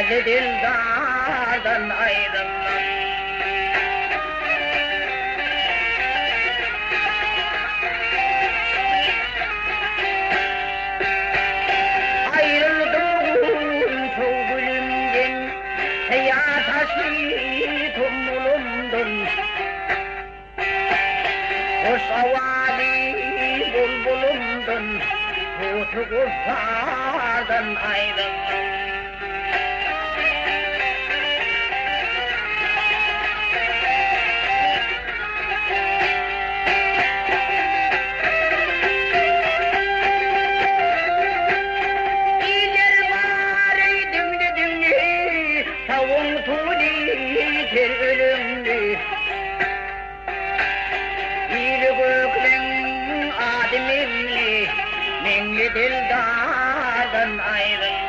Näzli dildardan aýryldym. Aýryldym gunça gülümden, Syýa taşly tomulymdan. Hoş owazy bulbulymdan, Toty gussadan aýryldym. Iller bary diňle-diňle, Tawuň tudy ter öleňli. Ili gökleň ady Meňli, Meňli dildardan aýryldym.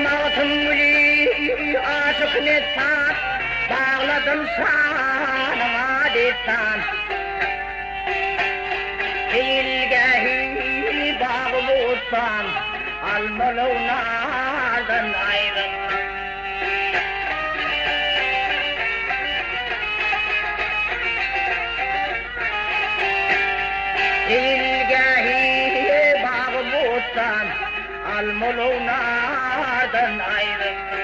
Magtymguly aşyk messan, Bagladym şanyňa dessan. Seýilgähi bagy-bossan, Almaly nardan aýryldym. Seýilgähi bagy-bossan, Almaly nardan aýryldym.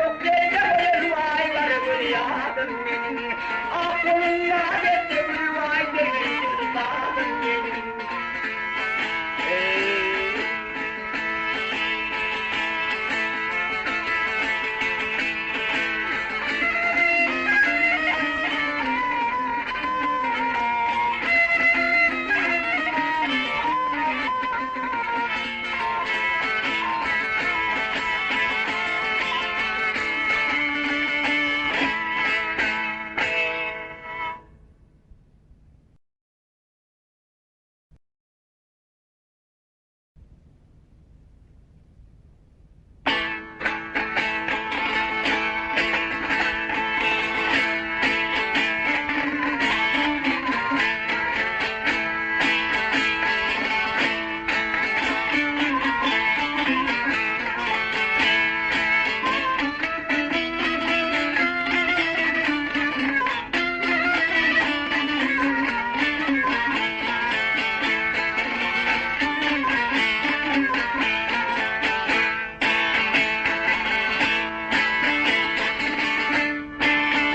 Gök gelse bolar waý gara göz ýadym meniň. Ak golunda bette gül waý bermeýdir dadym meniň. Eý.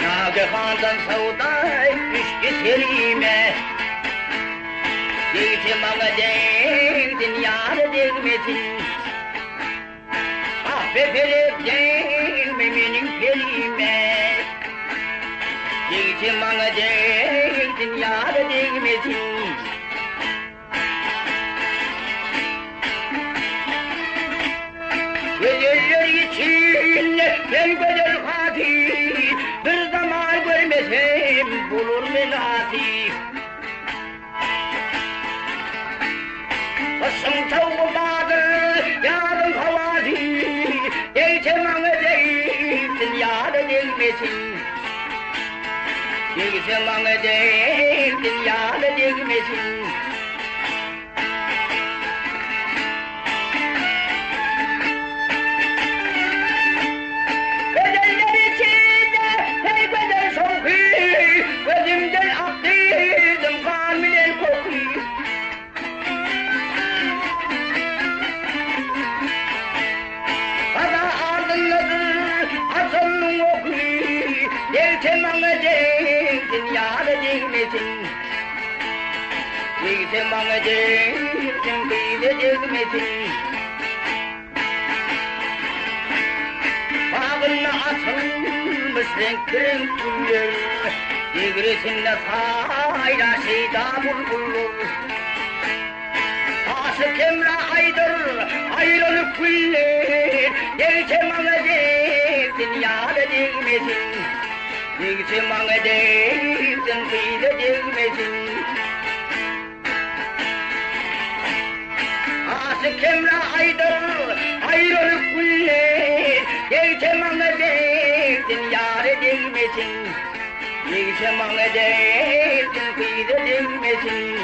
Nagehandan söwda düşdi serime. Degse maňa degsin, ýara degmesin. Kahpe pelek degme meniň pelime. Degse maňa degsin, ýara degmesin. Gözeller içinde sen gözel haty, Bir zaman görmesem bulur melaty. Gyşyň sowugy bardyr, ýazyň howasy, Degse maňa degsin, ýara degmesin. Degse maňa degsin, ýara degmesin. Gözeller içinde sen gözel şowky, Gözümden akdy zymhan bilen koky. Gaza ardyndadyr ajalyň oky, Degse maňa degsin, ýara degmesin. Degse maňa degsin, gyza degmesin. Bagynda açylmyş reňk-reňk güller, Degresinde saýrar şeýda bulbullar. Aşyk Hemra aýdyr, aýralyk güller, Degse maňa degsin, ýara degmesin. Degse maňa degsin, gyza degmesin. Aşyk Hemra aýdyr, aýralyk güller, Degse maňa degsin, ýara degmesin. Degse maňa degsin, gyza degmesin.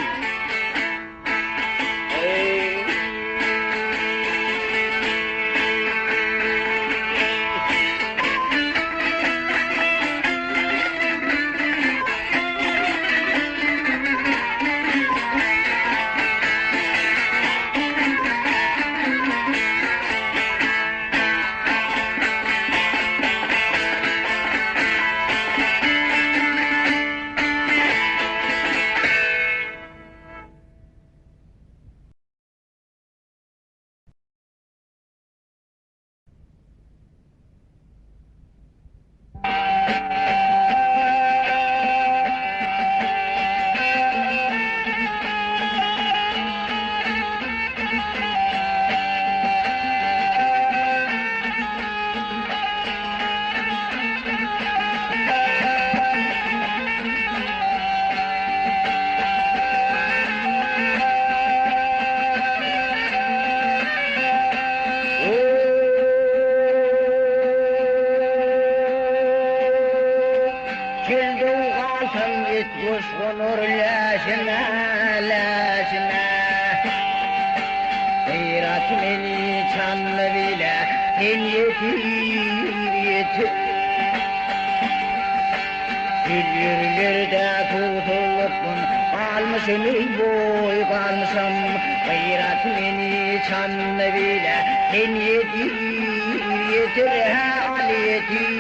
al ýetir,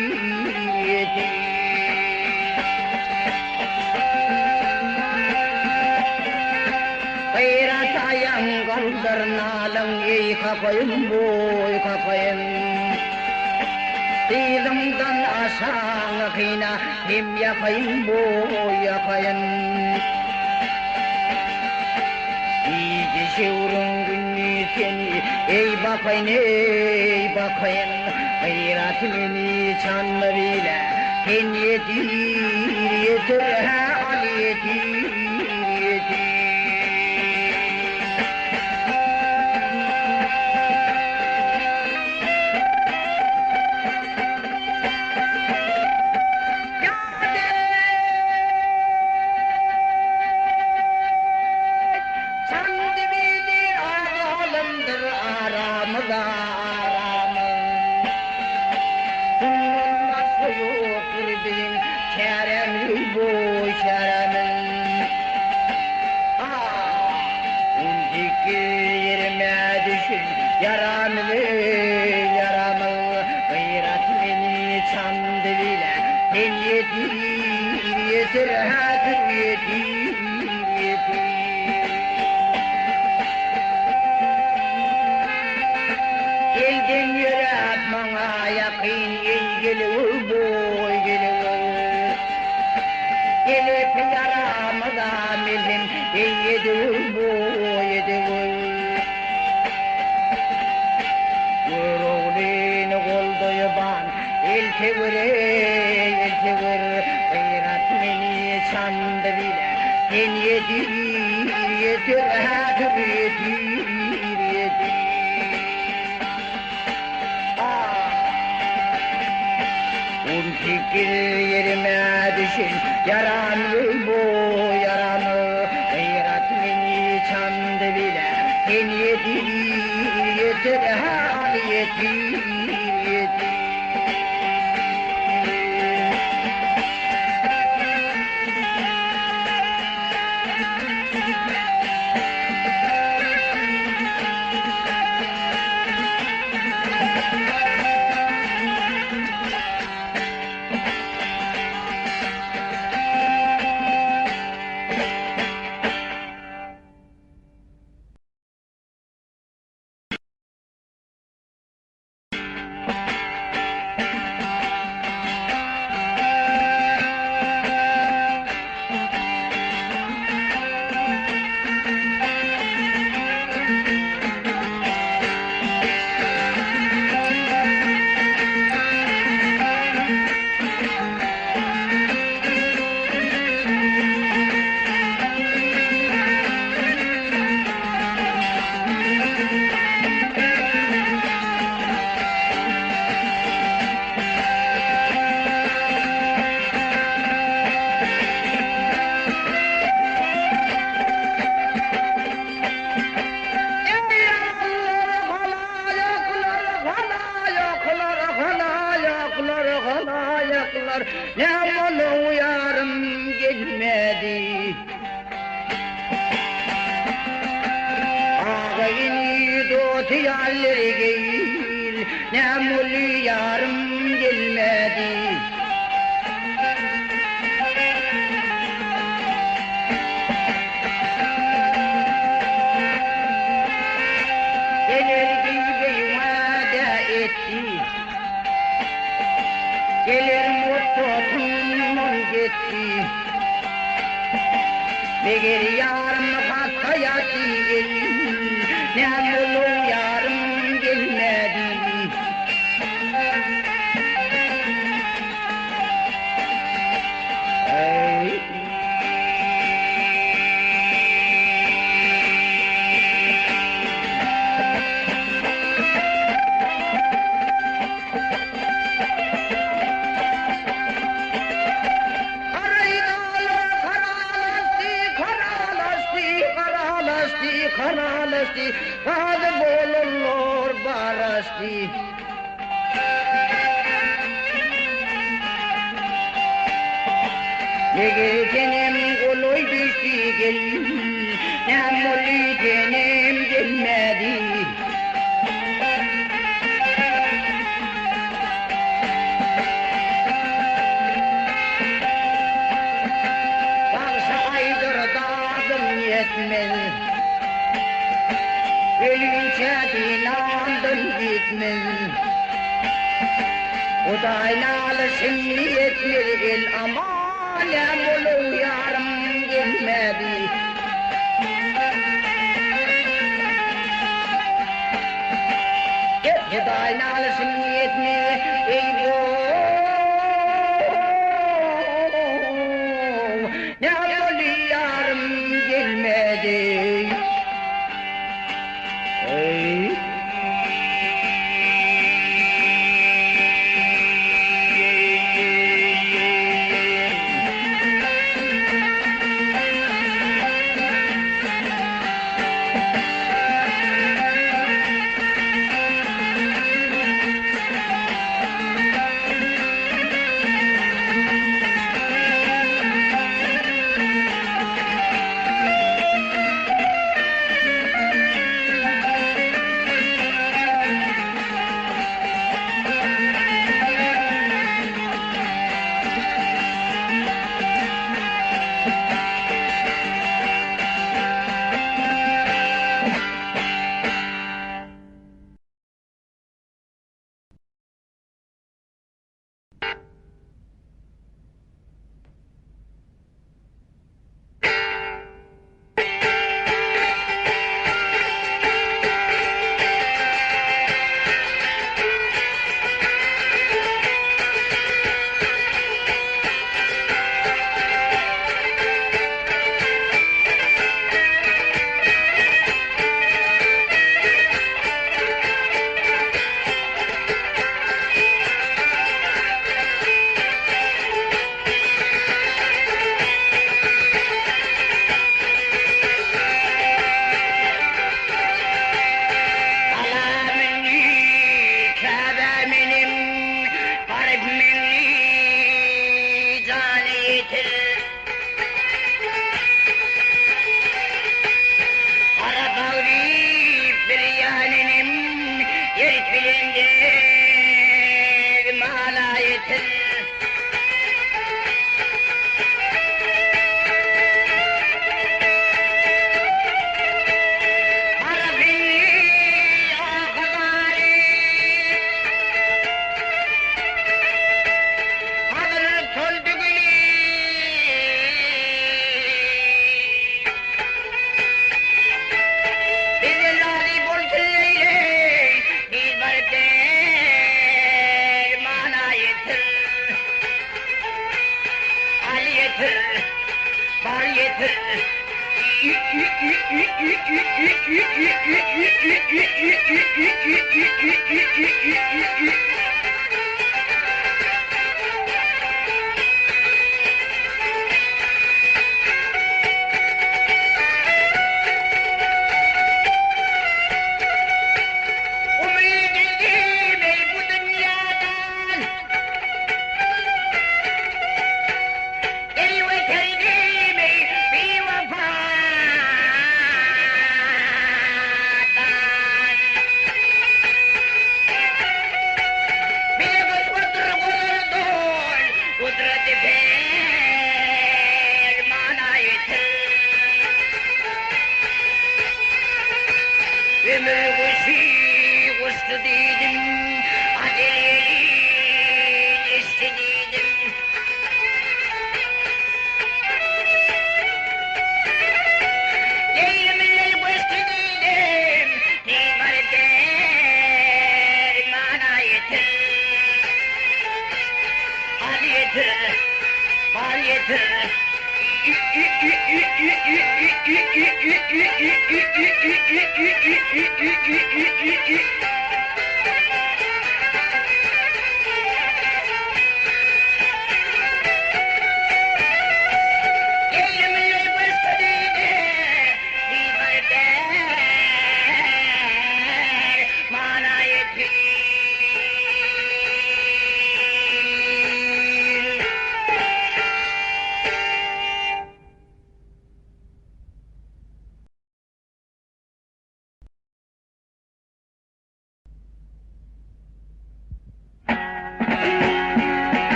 ýetir. Gaýrat aýaň galdyr nalyň eý kakaýym boý kakaýym. Dyzyňdan aşagyňy kyna hem ýakaýyn boý ýakaýyn. Gije şöwrüň gündiz seni eý bakaýyn eý bakaýyn. Gaýrat meni çandy bile sen ýetir ýetir hä al ýetir ýetir. Sen ýetir, ýetir, häzir ýetir, ýetir. Elden ýöräp maňa ýakyn eý geliwer boý geliwer. Gelip ýaramyza melhem eý ediwer boý ediwer. Göroglyny goldaýyban Eltewür eý, eltewür, Gyrat meni çandy bile, Sen ýetir, ýetir, häzir ýetir, ýetir. Ah! 18 ýerime düşen ýaram eý bu ýaram, Gyrat meni çandy bile, Sen ýetir, ýetir, häzir ýetir. Gelmedi. Aga-ini dost-ýarlary geýil, Näme boldy ýarym gelmedi. Geler diýip wada etdi. Geler mutdatyndan getdi. Meger ýarym hassa ýatdy el, Näme boldy ýarym gelmedi. Garaýdalar karalaşdy, karalaşdy, karalaşdy, Gazy bolanlar baraşdy. Meger senem golaý düşdi gel, Näme boldy senem gelmedi. ýetmez. Hudaý nalyşyn ýetmez el aman ýa boluw ýarym gelmedi. Hudaý nalyşyn ýetmez eý how Nä boldy ýarym gelmedi. Eý. Ala müngi, Käbä menim, Garyp meňli, jany ýetir. Gara bagry birýanynym, Ýer bilen dermana ýetir. Al ýetir, bar ýetir. Umyt edip ey bu dünýäden. El weterdim ey biwepadan. Bize gysmatdyr gozaldon, gudraty permana ýetir. Ömür guşy guşdy diýdim, Ajal ýeli esdi diýdim. Leýlimler göçdi diýdim, Tiz baryp dermana ýetir. Al ýetir, bar ýetir.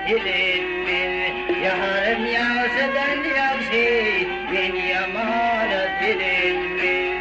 diriltmen. Ýarym ýagşydan ýagşy, men ýamana seretmen.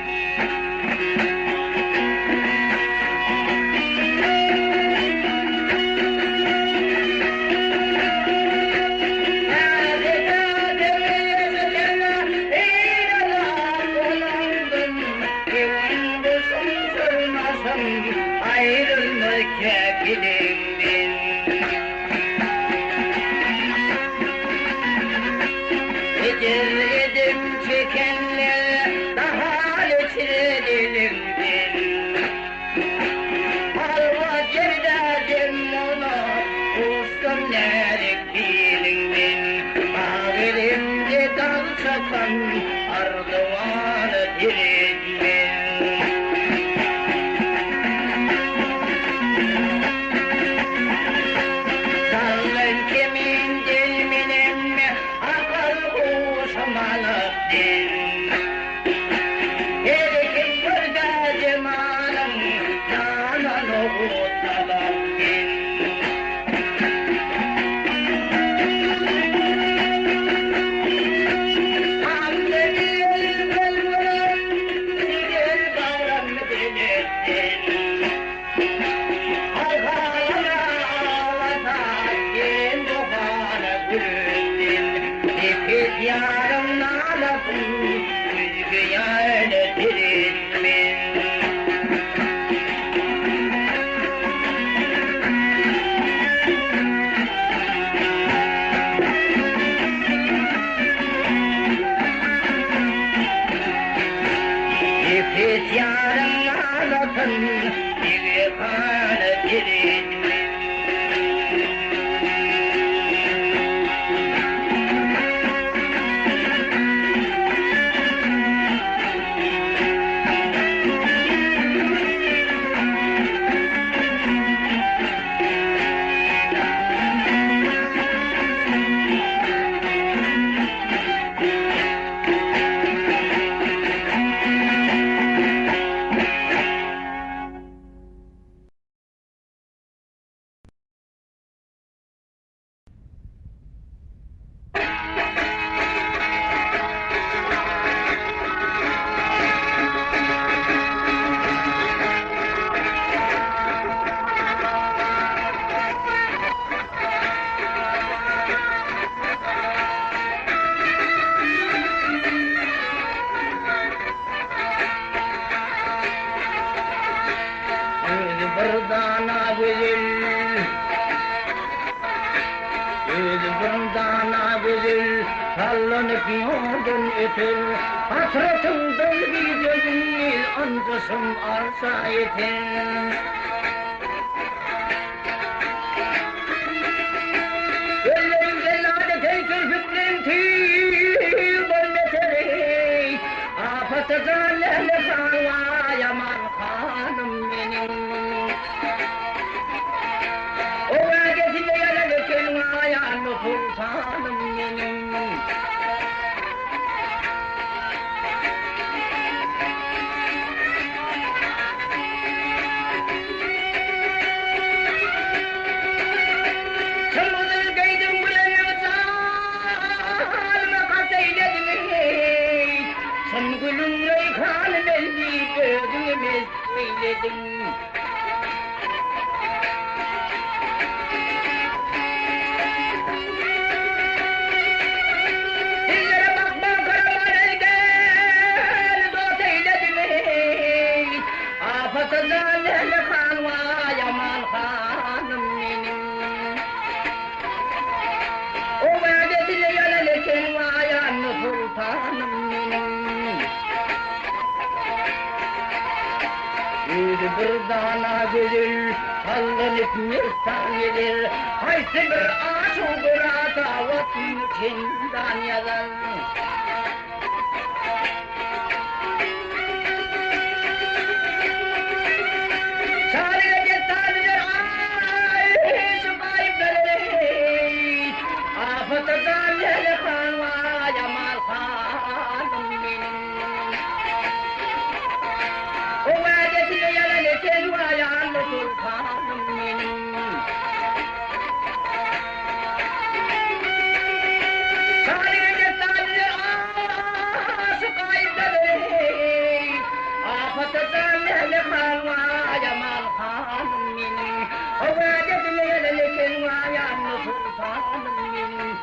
soltanym men.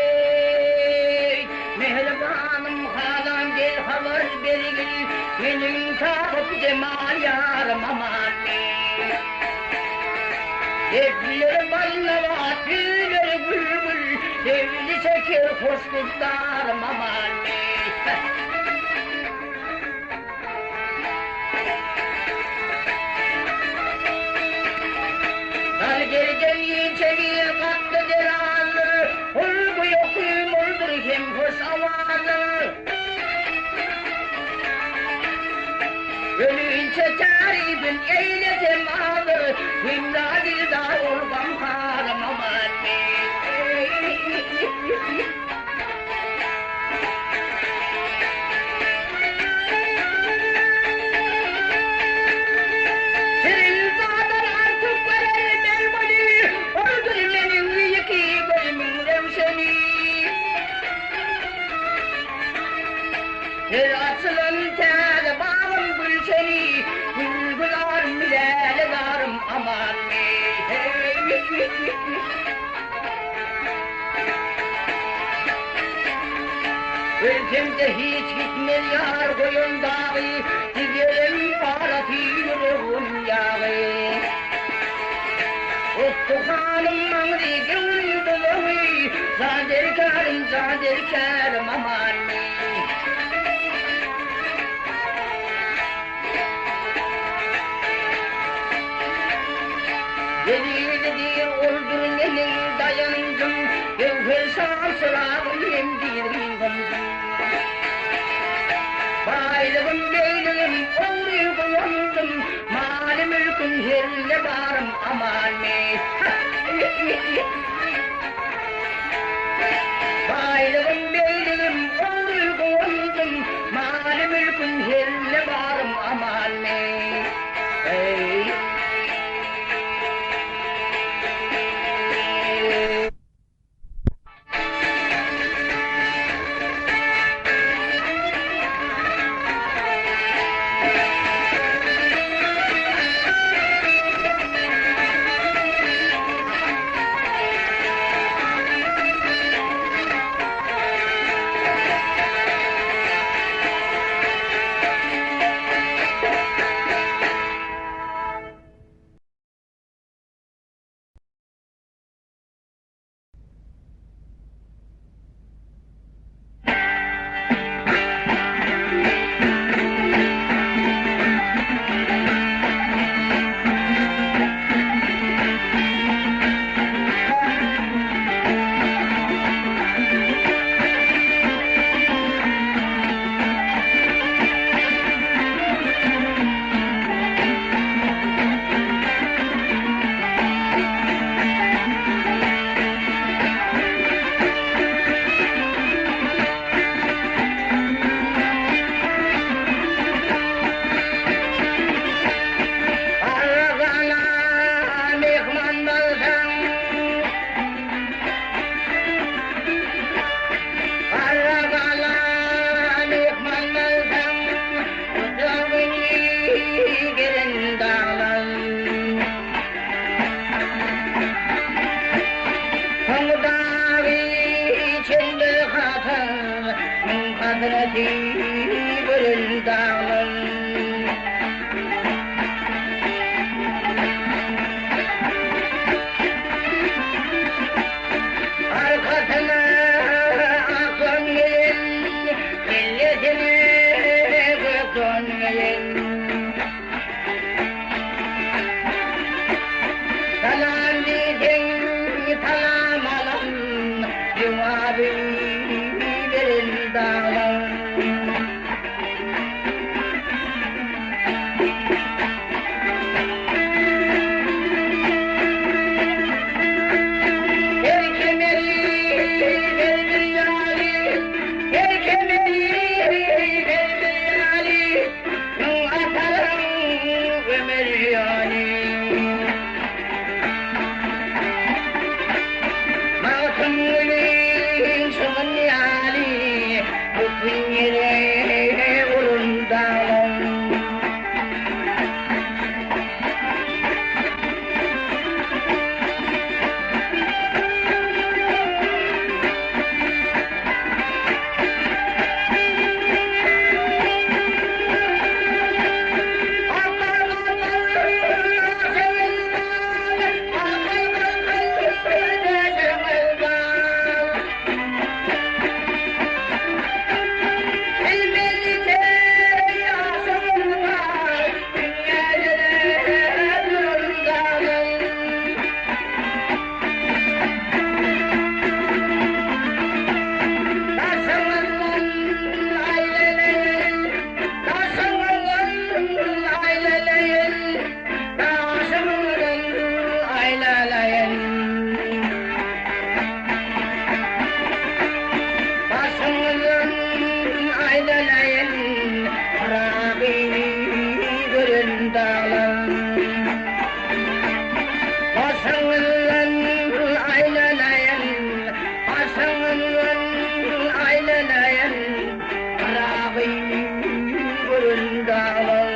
Eý, mähribanym halam gel habar bergil, Meniň sahyp jemal ýarym amanmy? Lebleri bal-nabat, ýüzleri gül-gül, Lebzi şeker hoş gülzarym amanmy? Dal gerden inçe bil katdy derazdyr, Hulky ýokymlydyr hem hoş awazdyr. Ölünçe tarifin eýlesem azdyr, Hemra dildar ol gamharym amanmy? Şirin zatdan artyk görer melguly, Oldur meniň iki gözümiň röwşeni. Her açylan täze bagym gülşeni, Gül-güzarym, lälezarym amanmy? Ölsem-de hiç gitmez ýar goýan dagy, Jigerim parasy, ýüregim ýagy. Ustuhanym maňry göwün duzagy, Jan derkarym, jan derkarym amanmy? Eziz oldur meniň daýanjym, Göwher şam çyragym hem diriň gynjym. Baýlygym, begligim, ogry guwandym, Maly-mülküm helle barym amanmy? Baýlygym, begligim, ogry guwandym, Maly-mülküm helle barym amanmy? Eý! Garrygala myhman bolsaň, Garrygala myhman bolsaň, Gujagyny gelen daglaň. Soň dagy çende hatar, Müň Arkasyna süýrün daglaň. Arkasyna ak don geýen, Kellesine gök don geýen. Salam diýseň salam alan, Jogaby beren daglaň. Her kemeri her bir ýaly, Her kemeri her bir ýaly, Atalaň ömür ýoly. Magtymgulyň şygyn ýaly, Bu ýere urun daglaň. Başyňdan aýlanaýyn Pyragyny gören daglar. Başyňdan aýlanaýyn, Başyňdan aýlanaýyn Pyragyny gören daglar.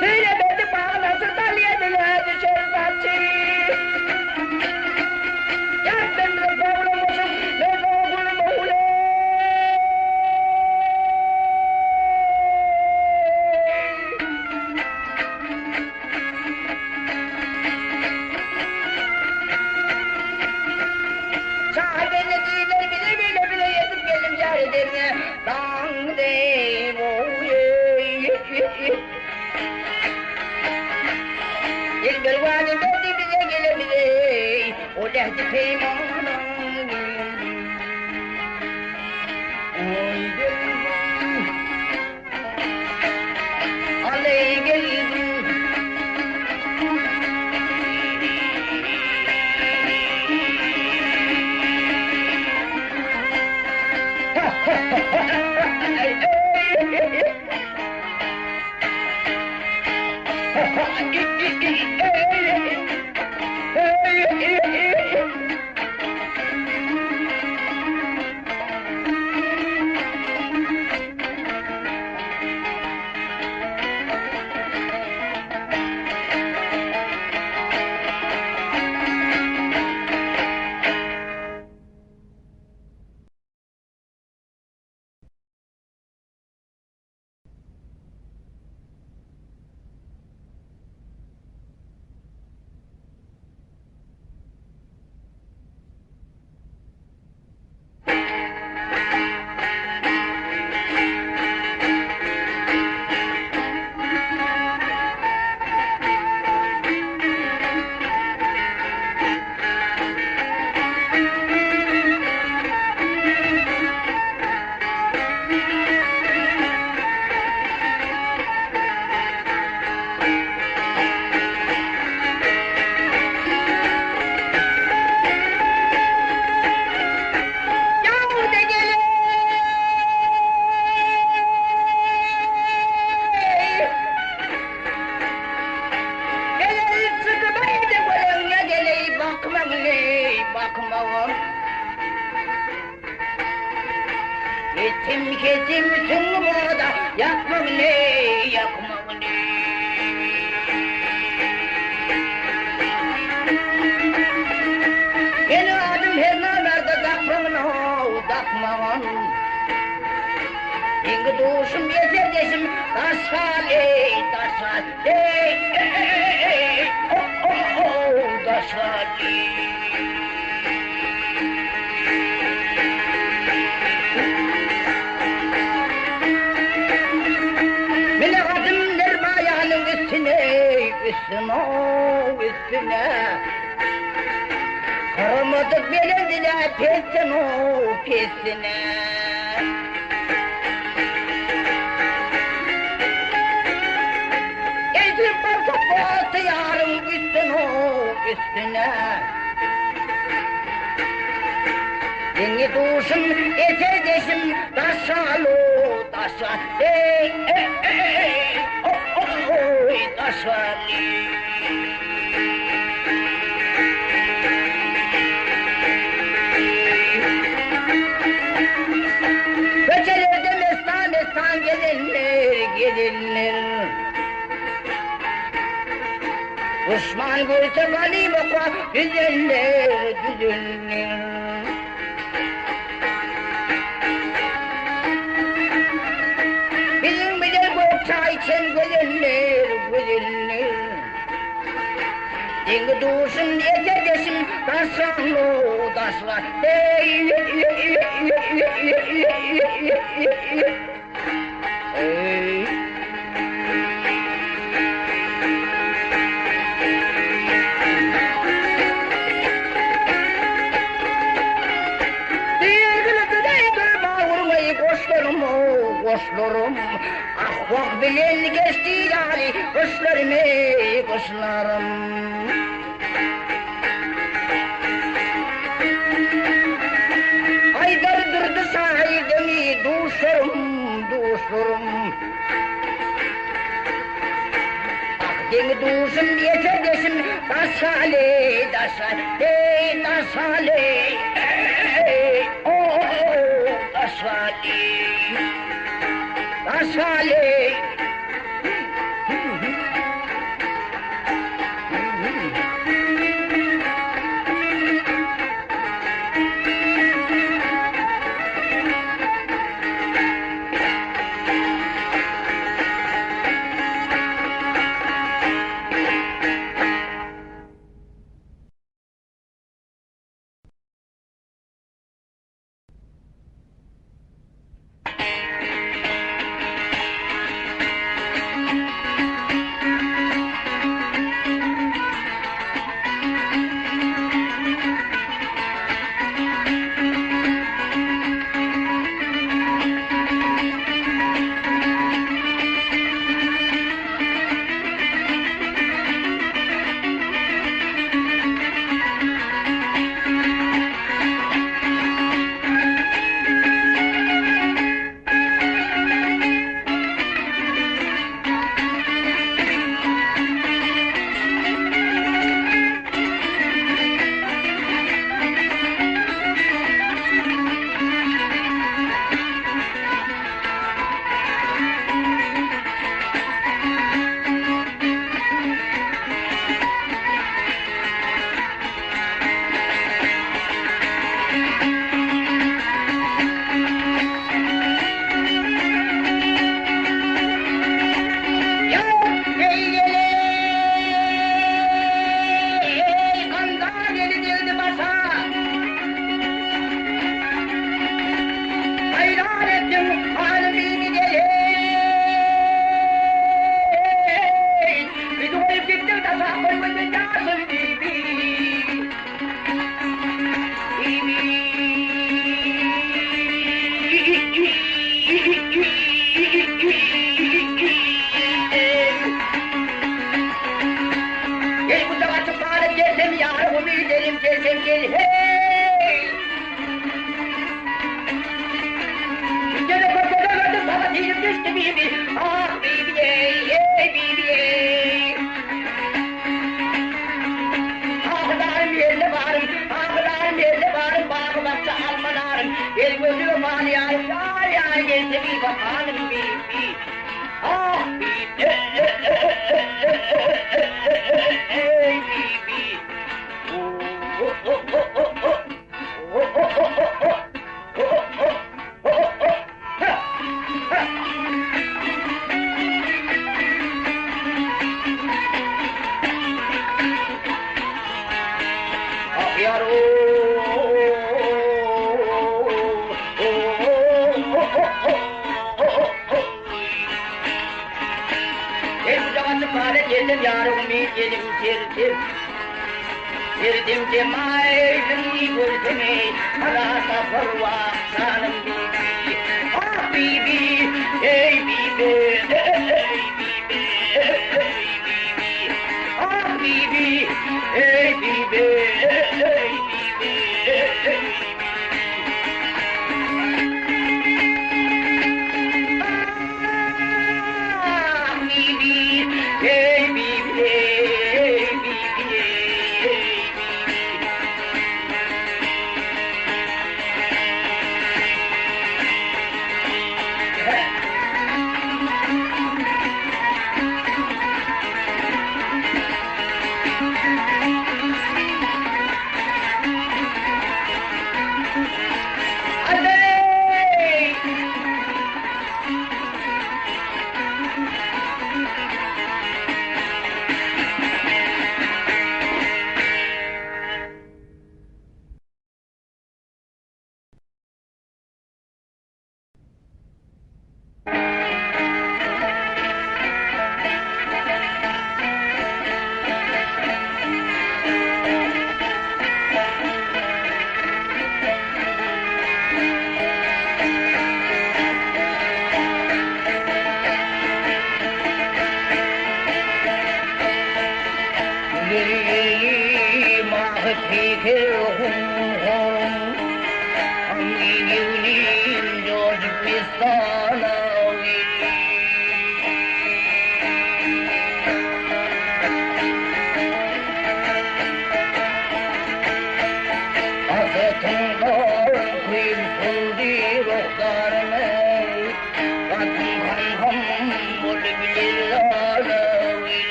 Söýle berdi baglasy dal ýedile düşer saçy. ähdi peýmana Oý geldim Aleý geldim Etim kesim süňňüm-oda ýakmagyny, ýakmagyny. Meniň adym her namerda dakmagyny-ow, dakmagyn. Deňi duşum, eserdeşim daş gal-eý, daş gal, eý-eý-eý, o-o-ow, daş gal-eý. Mine gadym dermaýanyň üstüne, üstüne-ow, üstüne. Garamadyk belendine, pesine-ow, pesine. Eýsem barsak bolsa ýaryň üstüne-ow, üstüne. Deňi duşum, eserdeşim, daşalu, daşa, eý, eý, eý, o, o, oý, daşaly. Köçelerde mestan-mestan gezenler, gezenler. Duşman görse galyp oka düzeller, düzeller. Biziň bilen gök çaý içen gözeller, gözeller. Deňi duşum, eserdeşim, daşlanlo, daşla, eý, eý, eý, eý, eý, eý, eý, eý, eý. Eý. Goşlarym-ow, goşlarym, Ah-wah bilen geçdi ýaly gyşlarym, eý, gyşlarym. Aýdar durdy saýdamy duşlarym, duşlarym. Ah, deňi duşum, eserdeşim, daşaly, daşaly, daşaly, eý, o-o, daşaly, daşaly. bibi, ah bibi eý, eý bibi eý. Ahylarym ýerde barym, ahylarym ýerde barym, bagy-bakja alma narym, el gözli wepaly ýarym, ýar ýar gelse biwepanym bibi, ah bibi eý bibi.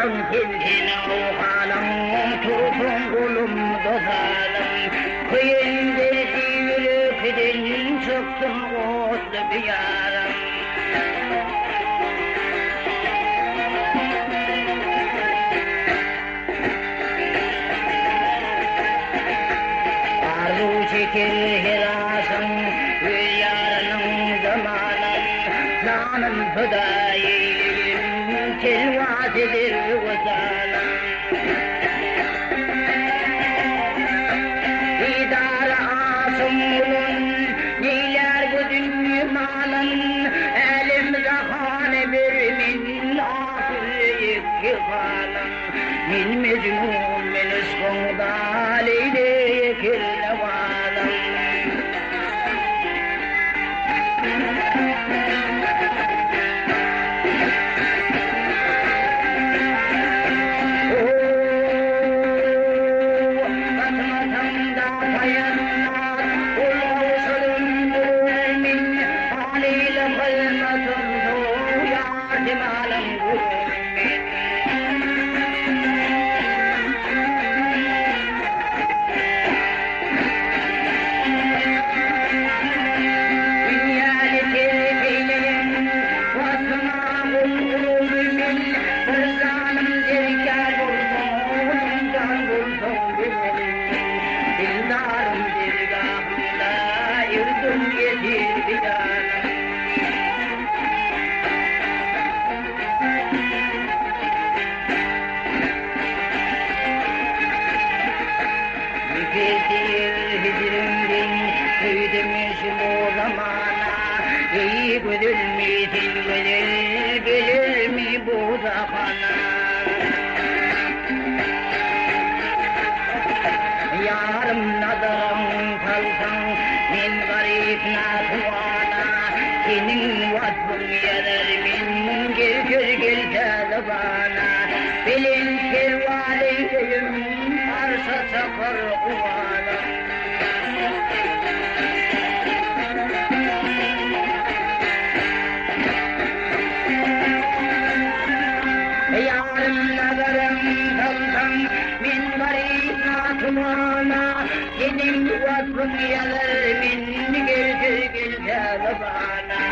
Galsaň sen seniň halyň, Tursaň golumda zalym. Köýen derdi ýürekden çyksyn otly beýanym. Arzuw çeker her aşyň, Öz ýarynyň zamanyn. Janym pyda eýleýin, Telwas eder wysalyň. Didary aşyň bolan, Neýlär bu dünýe malyn. Älem-jahany bir men, Ahyry ýeke galan. Men Mejnun, men yşkyňda Leýli kelle balam. Ho-o, gatnasaň-da paýanlar, Gol gowşuryn durar men, Halyly hyzmatym soýar jemalyň görerin men. Dünýäni terk eýleýin, Waslyňa gul uruly men, Bir janym derkar bolsa, Onuň jan bolsaň bererin men. Dildarym dergahynda Ýurdum ýetir bijanym. Müfettir hijrimden söýdümiş bu zamana, Eý gözelmi sen gözel gelermi bu jahana. Ýarym nazaryň salsaň men garyp natuwana, Seniň wasbyň ýazar men gel-gel gelse zybana. Belent perwaz eýleýin arşa çakar owazam. Ýarym nazaryň salsaň men garyp natuwana, Seniň wasbyň ýazar men gelse gelse zybana.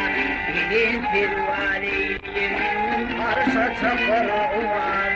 Belent perwaz eýleýin arşa çakar owazam.